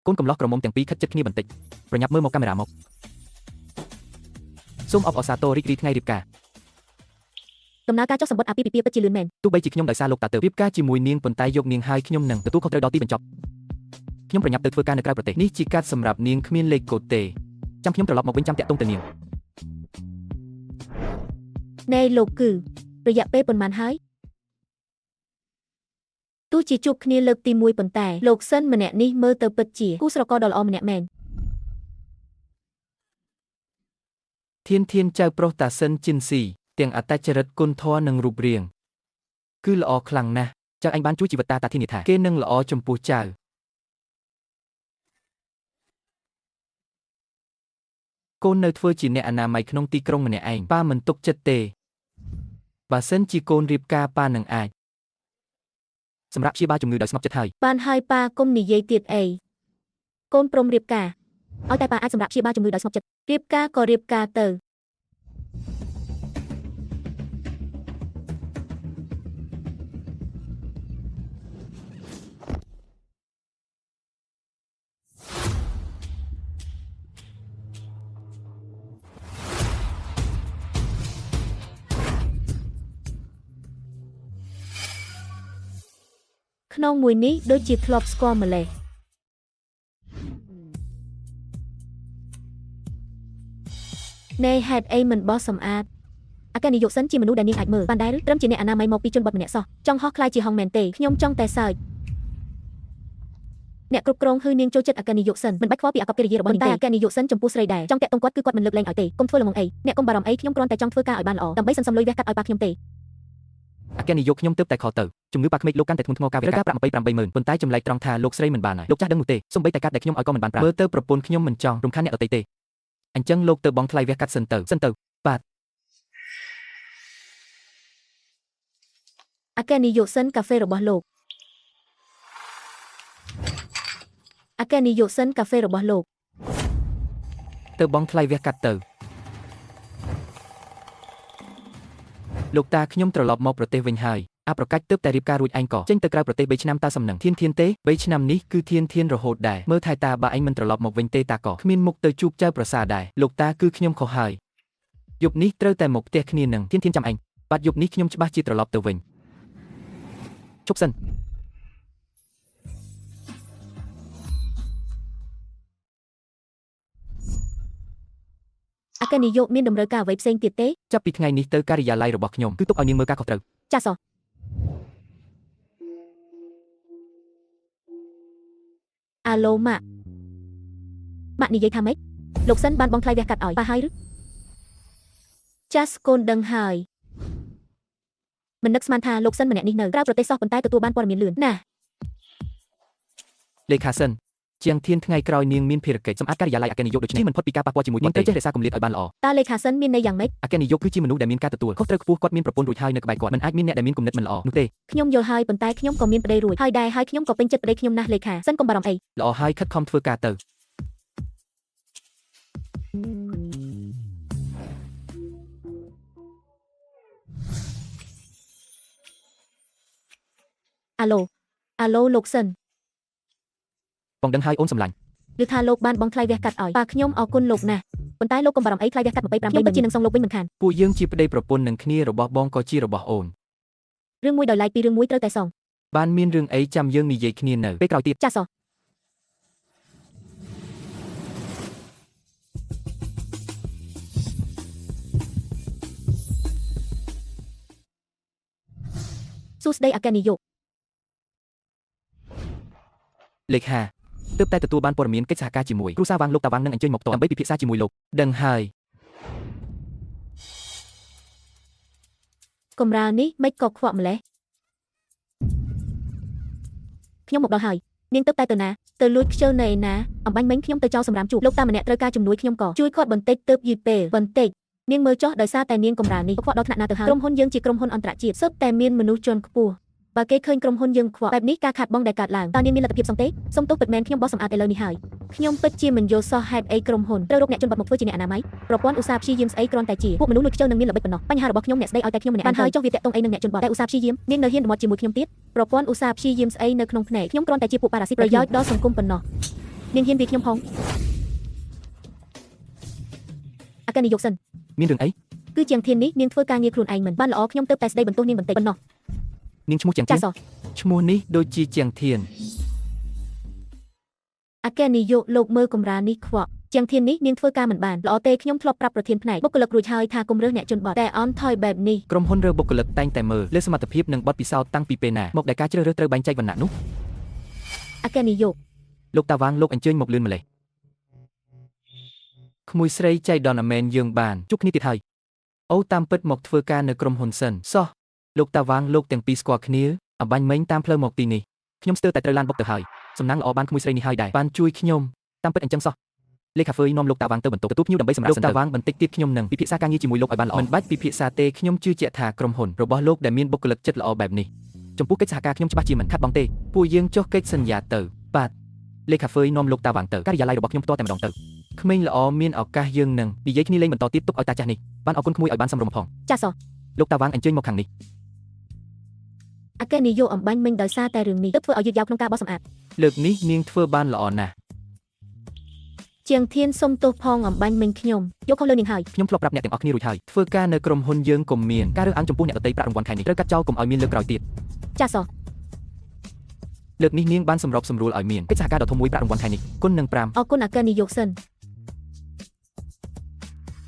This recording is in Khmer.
កូនកំឡោះក្រមុំទាំងពីរខិតជិតគ្នាបន្តិចប្រញាប់មើលមកកាមេរ៉ាមកសូមអបអរសាទររីករាយថ្ងៃរៀបការ ដំណើរការចុះសម្បត្តិអាពាហ៍ពិពាហ៍ពិតជាលឿនមែន ទោះបីជាខ្ញុំដោយសារលោកតាទៅរៀបការជាមួយនាងប៉ុន្តែយកនាងហើយខ្ញុំនឹងទទួលខុសត្រូវដល់ទីបញ្ចប់ខ្ញុំប្រញាប់ទៅធ្វើការនៅក្រៅប្រទេសនេះជាកាត់សម្រាប់នាងគ្មានលេខកូដទេចាំខ្ញុំត្រឡប់មកវិញចាំតាក់ទងទៅនាង ណែលោកគឺរយៈពេលប៉ុន្មានហើយទោះជាជួបគ្នាលើកទី1ប៉ុន្តែលោកសិនម្នាក់នេះមើលទៅពិតជាគូស្រករដ៏ល្អម្នាក់មែន ធានធានចៅប្រុសតាសិនជីនស៊ីទាំងអត្តចរិតគុណធម៌និងរូបរាងគឺល្អខ្លាំងណាស់ចៅអញបានជួយជីវិតតាតាធានាថាគេនឹងល្អចំពោះចៅកូននៅធ្វើជាអ្នកអនាម័យក្នុងទីក្រុងម្នាក់ឯងប៉ាមិនទុកចិត្តទេបើសិនជាកូនរៀបការប៉ានឹងអាចសម្រាប់ព្យាបាលជំងឺដោយស្ងប់ចិត្តហើយ បានហើយប៉ាគុំនិយាយទៀតអីកូនព្រមរៀបការឲ្យតែប៉ាអាចសម្រាប់ព្យាបាលជំងឺដោយស្ងប់ចិត្តរៀបការក៏រៀបការទៅ ក្នុងមួយនេះដូចជាធ្លាប់ស្គាល់ម្លេះណែហេតុអីមិនបោះសម្អាតអគ្គនាយកសិនជាមនុស្សដែលនាងអាចមើលបានដែរឬត្រឹមជាអ្នកអនាម័យមកពីជនបទម្នាក់សោះចង់ហោះខ្លាយជាហងមែនទេខ្ញុំចង់តែសើចអ្នកគ្រប់គ្រងហឺនាងចូលចិត្តអគ្គនាយកសិនមិនបាច់ខ្វល់ពីអាកប្បកិរិយារបស់នាងទេតែអគ្គនាយកសិនចំពោះស្រីដែរចង់តាក់ទងគាត់គឺគាត់មិនលើកលែងឲ្យទេកុំធ្វើល្ងងអីអ្នកកុំបារម្ភអីខ្ញុំគ្រាន់តែចង់ធ្វើការឲ្យបានល្អដើម្បីសន្សំលុយវះកាត់ឲ្យប៉ាខ្ញុំទេ អគ្គនាយកខ្ញុំទើបតែខលទៅជំងឺប៉ាក្មេកលោកកាន់តែធ្ងន់ធ្ងរការត្រូវការប្រាក់28ម៉ឺនប៉ុន្តែចម្លែកត្រង់ថាលោកស្រីមិនបានហើយលោកចាស់ដឹងនោះទេសូម្បីតែកាត់ដែលខ្ញុំឲ្យក៏មិនបានប្រាក់មើលទៅប្រពន្ធខ្ញុំមិនចង់រំខានអ្នកដទៃទេអញ្ចឹងលោកទៅបង់ថ្លៃវះកាត់សិនទៅសិនទៅបាទ អគ្គនាយកសិនកាហ្វេរបស់លោកអគ្គនាយកសិនកាហ្វេរបស់លោក ទៅបង់ថ្លៃវះកាត់ទៅលោកតាខ្ញុំត្រឡប់មកប្រទេសវិញហើយអាប្រកាច់ទើបតែរៀបការរួចឯងក៏ចេញទៅក្រៅប្រទេស3ឆ្នាំតាសំណឹងធានធានទេ3ឆ្នាំនេះគឺធានធានរហូតដែរមើលថែតាបើឯងមិនត្រឡប់មកវិញទេតាក៏គ្មានមុខទៅជួបចៅប្រសាដែរលោកតាគឺខ្ញុំខុសហើយយប់នេះត្រូវតែមកផ្ទះគ្នានឹងធានធានចាំឯងបាទយប់នេះខ្ញុំច្បាស់ជាត្រឡប់ទៅវិញជប់សិន អគ្គនាយកមានតម្រូវការអ្វីផ្សេងទៀតទេ ចាប់ពីថ្ងៃនេះទៅការិយាល័យរបស់ខ្ញុំគឺទុកឲ្យនាងមើលការខុសត្រូវ ចាសោះអាឡូម៉ាក់ម៉ាក់និយាយថាម៉េចលោកសិនបានបងថ្លៃវះកាត់ឲ្យប៉ាហើយឬចាសកូនដឹងហើយមិននឹកស្មានថាលោកសិនម្នាក់នេះនៅក្រៅប្រទេសសោះប៉ុន្តែទទួលបានព័ត៌មានលឿនណាស់ លេខាសិនជាងធានថ្ងៃក្រោយនាងមានភារកិច្ចសម្អាតការិយាល័យអគ្គនាយកដូច្នេះមិនផុតពីការប៉ះពាល់ជាមួយនាងត្រូវចេះរក្សាគម្លាតឲ្យបានល្អ តើលេខាសិនមានន័យយ៉ាងម៉េច អគ្គនាយកគឺជាមនុស្សដែលមានការទទួលខុសត្រូវខ្ពស់គាត់មានប្រពន្ធរួចហើយនៅក្បែរគាត់មិនអាចមានអ្នកដែលមានគំនិតមិនល្អនោះទេ ខ្ញុំយល់ហើយប៉ុន្តែខ្ញុំក៏មានប្តីរួចហើយដែរហើយខ្ញុំក៏ពេញចិត្តប្តីខ្ញុំណាស់លេខាសិនកុំបារម្ភអី ល្អហើយខិតខំធ្វើការទៅ អាឡូអាឡូលោកសិន បងដឹងហើយអូនសម្លាញ់ ឬថាលោកបានបងថ្លៃវះកាត់ឲ្យប៉ាខ្ញុំអរគុណលោកណាស់ប៉ុន្តែលោកកុំបារម្ភអីថ្លៃវះកាត់25ខ្ញុំពិតជានឹងសងលោកវិញមិនខាន ពួកយើងជាប្តីប្រពន្ធនឹងគ្នារបស់បងក៏ជារបស់អូន រឿងមួយដោយឡែកពីរឿងមួយត្រូវតែសង បានមានរឿងអីចាំយើងនិយាយគ្នានៅពេលក្រោយទៀត ចាសោះសួស្តីអគ្គនាយក លេខាទើបតែទទួលបានព័ត៌មានកិច្ចសហការជាមួយគ្រូសាវាងលោកតាវាងនឹងអញ្ជើញមកផ្ទាល់ដើម្បីពិភាក្សាជាមួយលោកដឹងហើយ កំរាលនេះមិនក៏ខ្វក់ម្លេះខ្ញុំមកដល់ហើយនាងទៅតែទៅណាទៅលួចខ្ជិលនៅឯណាអំបញ្ញមិញខ្ញុំទៅចោលសម្រាមជួបលោកតាម្នាក់ត្រូវការជំនួយខ្ញុំក៏ជួយគាត់បន្តិចទើបយឺតពេលបន្តិចនាងមើលចុះដោយសារតែនាងកំរាលនេះខ្វក់ដល់ថ្នាក់ណាទៅហើយក្រុមហ៊ុនយើងជាក្រុមហ៊ុនអន្តរជាតិសុទ្ធតែមានមនុស្សជាន់ខ្ពស់បើគេឃើញក្រុមហ៊ុនយើងខ្វក់បែបនេះការខាតបង់ដែលកើតឡើងតើនាងមានលទ្ធភាពសងទេសុំទោសពិតមែនខ្ញុំបោះសម្អាតឥឡូវនេះហើយខ្ញុំពិតជាមិនយល់សោះហេតុអីក្រុមហ៊ុនត្រូវរកអ្នកជនបទមកធ្វើជាអ្នកអនាម័យប្រព័ន្ធឧស្សាហ៍ព្យាយាមស្អីគ្រាន់តែជាពួកមនុស្សលួចខ្ជិលនិងមានល្បិចប៉ុណ្ណោះបញ្ហារបស់ខ្ញុំអ្នកស្ដីឲ្យតែខ្ញុំម្នាក់បានហើយចុះវាតាក់ទងអីនឹងអ្នកជនបទតែឧស្សាហ៍ព្យាយាមនាងនៅហ៊ានរមាត់ជាមួយខ្ញុំទៀតប្រព័ន្ធឧស្សាហ៍ព្យាយាមស្អីនៅក្នុងភ្នែកខ្ញុំគ្រាន់តែជាពួកប៉ារ៉ាស៊ីតប្រយោជន៍ដល់សង្គមប៉ុណ្ណោះ នាងហ៊ានវាខ្ញុំផងអគ្គនាយកសិន មានរឿងអី គឺជាងធាននេះនាងធ្វើការងារខ្លួនឯងមិនបានល្អខ្ញុំទៅតែស្ដីបន្ទោសនាងបន្តិចប៉ុណ្ណោះ នាងឈ្មោះជាងធាន ចាសោះ ឈ្មោះនេះដូចជាជាងធាន អគ្គនាយកលោកមើលកម្រាលនេះខ្វក់ជាងធាននេះនាងធ្វើការមិនបានល្អទេខ្ញុំធ្លាប់ប្រាប់ប្រធានផ្នែកបុគ្គលិករួចហើយថាគុំរើសអ្នកជនបទតែអន់ថយបែបនេះ ក្រុមហ៊ុនរើបុគ្គលិកតែងតែមើលលើសមត្ថភាពនិងបទពិសោធន៍តាំងពីពេលណាមកដែលការជ្រើសរើសត្រូវបែងចែកវណ្ណៈនោះ អគ្គនាយក លោកតាវ៉ាងលោកអញ្ជើញមកលឿនម្លេះក្មួយស្រីចៃដនអាមែនយើងបានជួបគ្នាទៀតហើយអូតាមពិតមកធ្វើការនៅក្រុមហ៊ុនសិនសោះលោកតាវ៉ាងលោកទាំងពីរស្គាល់គ្នាអំបញ្ញមិញតាមផ្លូវមកទីនេះខ្ញុំស្ទើរតែត្រូវឡានបុកទៅហើយសំណាងល្អបានក្មួយស្រីនេះហើយដែរបានជួយខ្ញុំតាមពិតអញ្ចឹងសោះលេខាហ្វឺយនាំលោកតាវ៉ាងទៅបន្ទប់ទទួលភ្ញៀវដើម្បីសម្រាប់លោកតាវ៉ាងបន្តិចទៀតខ្ញុំនឹងពិភាក្សាការងារជាមួយលោកឲ្យបានល្អមិនបាច់ពិភាក្សាទេខ្ញុំជឿជាក់ថាក្រុមហ៊ុនរបស់លោកដែលមានបុគ្គលិកចិត្តល្អបែបនេះចំពោះកិច្ចសហការខ្ញុំច្បាស់ជាមិនខាត់បងទេពួកយើងចុះកិច្ចសន្យាទៅបាទលេខាហ្វឺយនាំលោកតាវ៉ាងទៅការិយាល័យរបស់ខ្ញុំផ្ទាល់តែម្ដងទៅក្មេងល្អមានឱកាសយើងនឹងនិយាយគ្នាលេងបន្តទៀតទុកឲ្យតាចាស់នេះបានអរគុណក្មួយឲ្យបានសមរម្យផង ចាសោះ លោកតាវ៉ាងអញ្ជើញមកខាងនេះ អគ្គនាយកអំបញ្ញមិញដោយសារតែរឿងនេះទើបធ្វើឲ្យយឺតយ៉ាវក្នុងការបោសសម្អាត លើកនេះនាងធ្វើបានល្អណាស់ ជាងធានសុំទោសផងអំបញ្ញមិញខ្ញុំយកខុសលើនាងហើយ ខ្ញុំធ្លាប់ប្រាប់អ្នកទាំងអស់គ្នារួចហើយធ្វើការនៅក្រុមហ៊ុនយើងកុំមានការរើសអើងចំពោះអ្នកដទៃប្រាក់រង្វាន់ខែនេះត្រូវកាត់ចោលកុំឲ្យមានលើកក្រោយទៀត ចាសោះ លើកនេះនាងបានសម្របសម្រួលឲ្យមានកិច្ចសហការដ៏ធំមួយប្រាក់រង្វាន់ខែនេះគុណនឹង5 អរគុណអគ្គនាយកសិន